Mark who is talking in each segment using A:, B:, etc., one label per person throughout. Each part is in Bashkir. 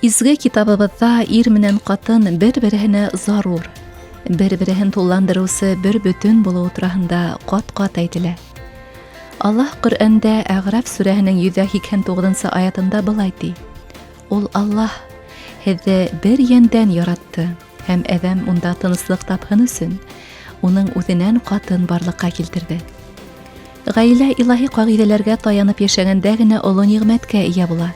A: Изге китабыбыҙҙа ир менән ҡатын бер-береһенә зарур, бер-береһен тулландырыусы бер бөтөн булыуы тураһында ҡат-ҡат әйтелә. Аллаһ Ҡөрьәндә Әғраф сүрәһенең 189-нсы аятында былай ти: Ул Аллаһ һеҙҙе бер йәндән яратты һәм әҙәм унда тыныслыҡ тапһын өсөн уның үҙенән ҡатын барлыҡҡа килтерҙе. Ғаилә илаһи ҡағиҙәләргә таянып йәшәгәндә генә оло ниғмәткә эйә була,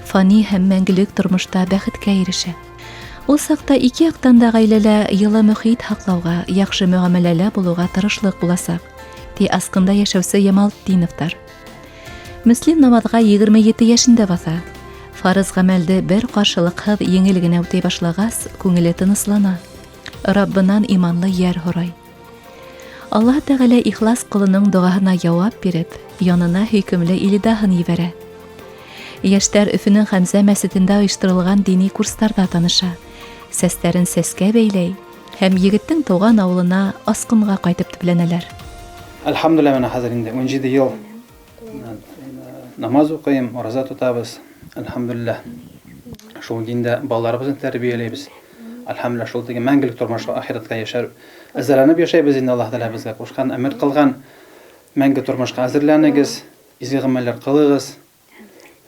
A: фани һәм мәңгелек тормошта бәхеткә ирешә. Ул саҡта ике яҡтан да ғаиләлә йылы мөхит һаҡлауға, яҡшы мөғәмәләлә булыуға тырышлыҡ буласаҡ, ти Асҡында йәшәүсе Ямалтдиновтар. Мөслим намаҙға 27 йәшендә баҫа. Фарыз ғәмәлде бер ҡаршылыҡһыҙ еңел генә үтәй башлагас, күңеле тыныслана. Раббынан иманлы йәр һорай. Аллаһ Тәғәлә ихлас ҡолының доғаһына яуап биреп, янына һөйкөмлө Илидаһын ебәрә. Йәштәр Өфөнөң Хәмзә мәсетендә оештырылған дини курстарҙа таныша. Сәстәрен сәскә бәйләй һәм егеттең тыуған ауылына Асҡынға ҡайтып төпләнәләр.
B: Әлхәмдүлилләһ, менә хәзер инде 17 йыл намаз уҡыйым, ураза тотабыз. Әлхәмдүлилләһ. Шул диндә балаларыбыҙны тәрбиәләйбеҙ. Әлхәмдүлилләһ, шул теге мәңгелек тормошҡа, ахирәткә яшәр әзерләнеп яшәйбез инде Аллаһ Тәгалә безгә кушкан, әмер кылган мәңге тормошка әзерләнегез, изге гамәлләр кылыгыз.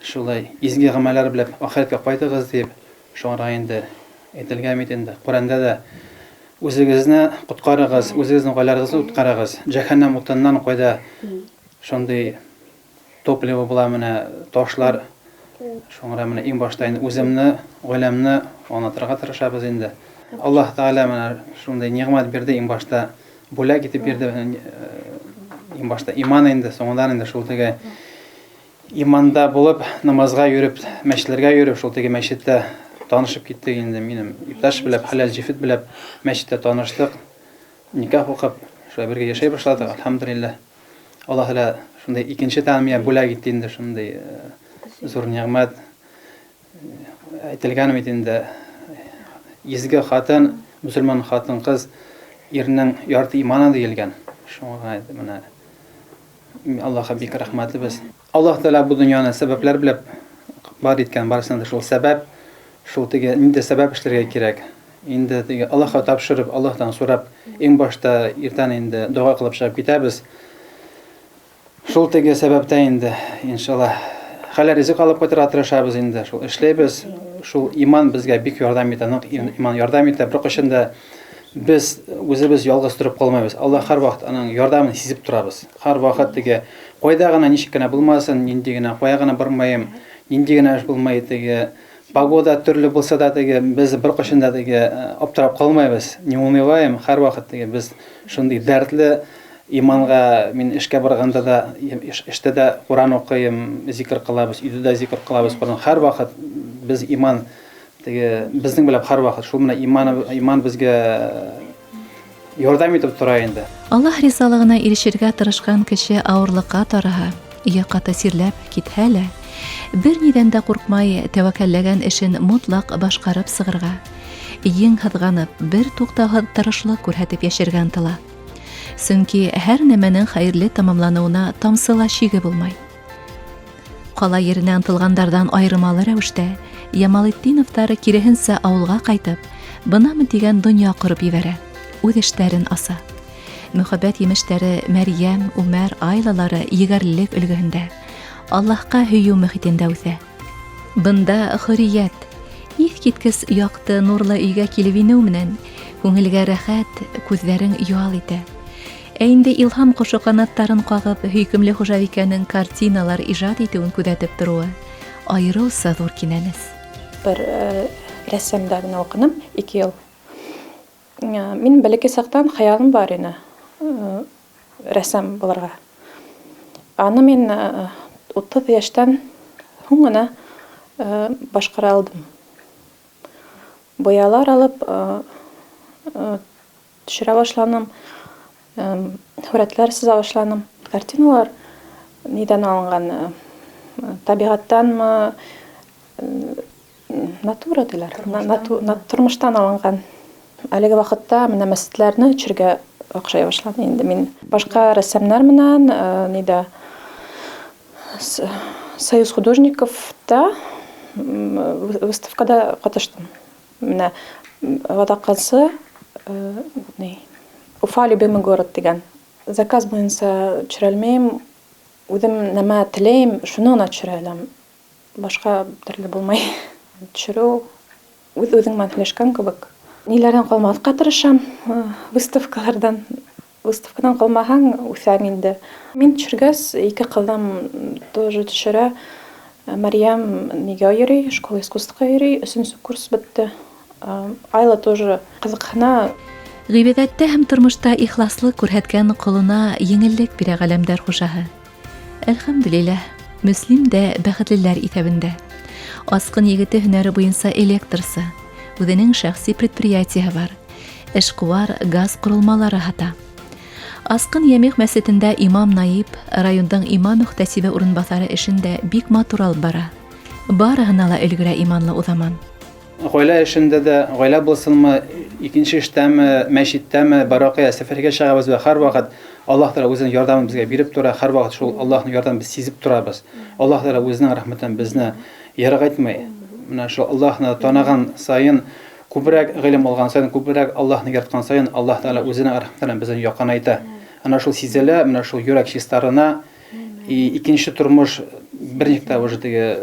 B: Шулай изге гамәлләр белән ахирәткә кайтыгыз дип, шуңа инде әйтелгән бит инде. Коръәндә дә үзегезне коткарыгыз, үзегезнең гаиләләрегезне коткарыгыз. Җәһәннәм утыннан кайда шундый топливо була менә ташлар. Шуңа менә иң башта инде үземне, гаиләмне аңлатырга тырышабыз инде. Аллаһ Тәгалә менә шундый нигъмәт бирде, иң башта бүләк итеп бирде. Иң башта иман инде, соңыннан инде шул теге иманда булып, намазга йөреп, мәчетләргә йөреп, шул теге мәчеттә танышып киттек инде. Минем иптәш белән, хәләл җефет белән мәчеттә таныштык. Никах укып, шулай бергә яшәй башладык, әлхәмдүлилләһ. Аллаһ Тәгалә шундый икенче тән миңа бүләк итте инде, шундый зур нигъмәт. Әйтелгән бит инде, изге хатын, мөселман хатын-кыз ирнең ярты иманы диелгән. Шуңа менә Аллаһка бик рәхмәтлебез. Аллаһ Тәгалә бу дөньяны сәбәпләр белән бар иткән, барысына да шул сәбәп, шул теге нинди сәбәп эшләргә кирәк. Инде теге Аллаһка тапшырып, Аллаһтан сорап, иң башта иртән инде дога кылып чыгып китәбез. Шул теге сәбәптә инде, иншаллаһ, хәләл ризык алып кайтырга тырышабыз инде. Шул эшләйбез. Шул иман безгә бик ярдәм итә, нык иман ярдәм итә. Беркайчан да без үзебез ялгыз торып калмыйбыз. Аллаһ һәрвакыт аның ярдәмен сизеп торабыз. Һәрвакыт теге кайда гына ничек кенә булмасын, нинди генә кая гына бармаем, нинди генә эш булмай теге погода төрле булса да теге без беркайчан да теге аптырап калмыйбыз, не унываем. Һәрвакыт теге без шундый дәртле иманга мин эшкә барганда да эштә дә Коран укыйм, зикр кылабыз, өйдә дә зикр кылабыз. Коран һәрвакыт без иман теге безнең белән һәрвакыт шул менә иман иман безгә ярдәм итеп тора инде.
A: Аллаһ ризалыгына ирешергә тырышкан кеше авырлыкка тарыһа, я каты чирләп китһә лә, бернидән дә куркмай, тәвәккәлләгән эшен мотлак башкарып сыгырга, иң һызганып, бер туктаусыз тырышлык күрһәтеп яшәргә ынтыла. Чөнки һәр нәмәнең хәерле тәмамлануына тамчы ла шиге булмай. Кала еренә ынтылгандардан айырмалы рәвештә, Ямалетдиновтар киреһенсә авылга кайтып, бынамы дигән дөнья корып ебәрә, үз эшләрен аса. Мөхәббәт емешләре Мәрьям, Умәр, Айлалары егәрлелек өлгеһендә, Аллаһка һөю мөхитендә үсә. Бында хөррият, иҫкиткес якты, нурлы өйгә килеп инеү менән күңелгә рәхәт, күҙҙәрең ял итә. Ә инде илһам ҡошо ҡанаттарын ҡағып, һөйкөмлө хужабикәнең картиналар ижад итеүен күҙәтеп тороуы айырыуса ҙур кинәнес.
C: Бер рәссамда генә уҡыным 2 йыл. Мин бәләкәй саҡтан хыялым бар ине рәссам булырға. Аны мин 30 йәштән һуң ғына башҡара алдым. Буялар алып төшерә башланым, һүрәтләр сыза башланым. Картиналар нидән алынған? Табиғаттанмы? Натура диләр. Тормыштан алынған. Әлеге ваҡытта менә мәсетләрне төшергә оҡшай башланы инде мин. Башҡа рәссамнар менән нидә Союз художниковта Выставкада катнаштым. Менә ватакасы ни Уфа любимый город дигән. Заказ буенча төшерә алмыйм. Үзем нәмә теләйм, шуны гына төшерә алам. Башка төрле булмый. Төшерү үз-үзең белән сөйләшкән кебек. Ниләрдән калмаска тырышам, выставкалардан. Выставкадан калмаһаң, үсәң инде. Мин төшергәс, ике кызым тоже төшерә. Марьям нигә йөри, школа искусствога йөри, өченче курс бетте. Айла тоже кызыксына.
A: Гыйбадәттә һәм тормышта ихласлык күрһәткән колына еңеллек бирә галәмдәр хушаһы. Әлхәмдүлилләһ, Мөслим дә бәхетлеләр исәбендә. Аскын егете һөнәре буенча электрсы, үзенең шәхси предприятиеһы бар. Эшкуар газ корылмалары һата. Аскын Ямих мәсетендә имам наиб, районның имам мөхтәсибе урынбасары эшен дә бик матур алып бара. Барыһына ла өлгерә иманлы узаман.
B: Гаилә эшендә дә, гаилә булсынмы, икенче эштәме, мәчеттәме, баракая сәфәргә чыгабыз вә һәрвакыт Аллаһ Тәгалә үзенең ярдәмен безгә биреп тора, һәрвакыт шул Аллаһның ярдәмен без сизеп торабыз. Аллаһ Тәгалә үзенең рәхмәтен безне ерак итми. Менә шул Аллаһны таныган саен, күбрәк гыйлем алган саен, күбрәк Аллаһны яраткан саен, Аллаһ Тәгалә үзенең рәхмәтен безне якынайта. Әнә шул сизелә, менә шул йөрәк чистарына, и икенче тормыш берничек тә уже теге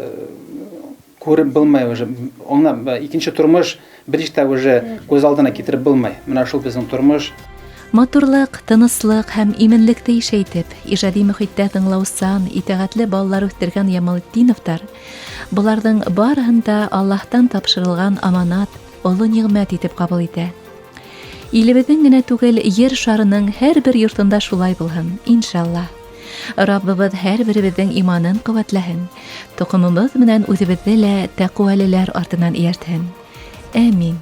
B: күреп булмый уже. Аңлап, икенче тормыш берничек тә уже күз алдына китереп булмый. Менә шул безнең тормыш.
A: Матурлык, тыныслык һәм именлекте ишәйтеп, ижади мөхиттә тыңлаусан, итагатьле балалар үстергән Ямалетдиновтар, боларның барыһын да Аллаһтан тапшырылган аманат, олы нигъмәт итеп кабул итә. Илебезнең генә түгел, ер шарының һәрбер йортында шулай булһын, иншаллаһ. Раббыбыҙ һәр беребеҙҙең иманын ҡеүәтләһен, тоҡомобоҙ менән үҙебеҙҙе лә тәҡүәлеләр артынан эйәртһен. Әмин.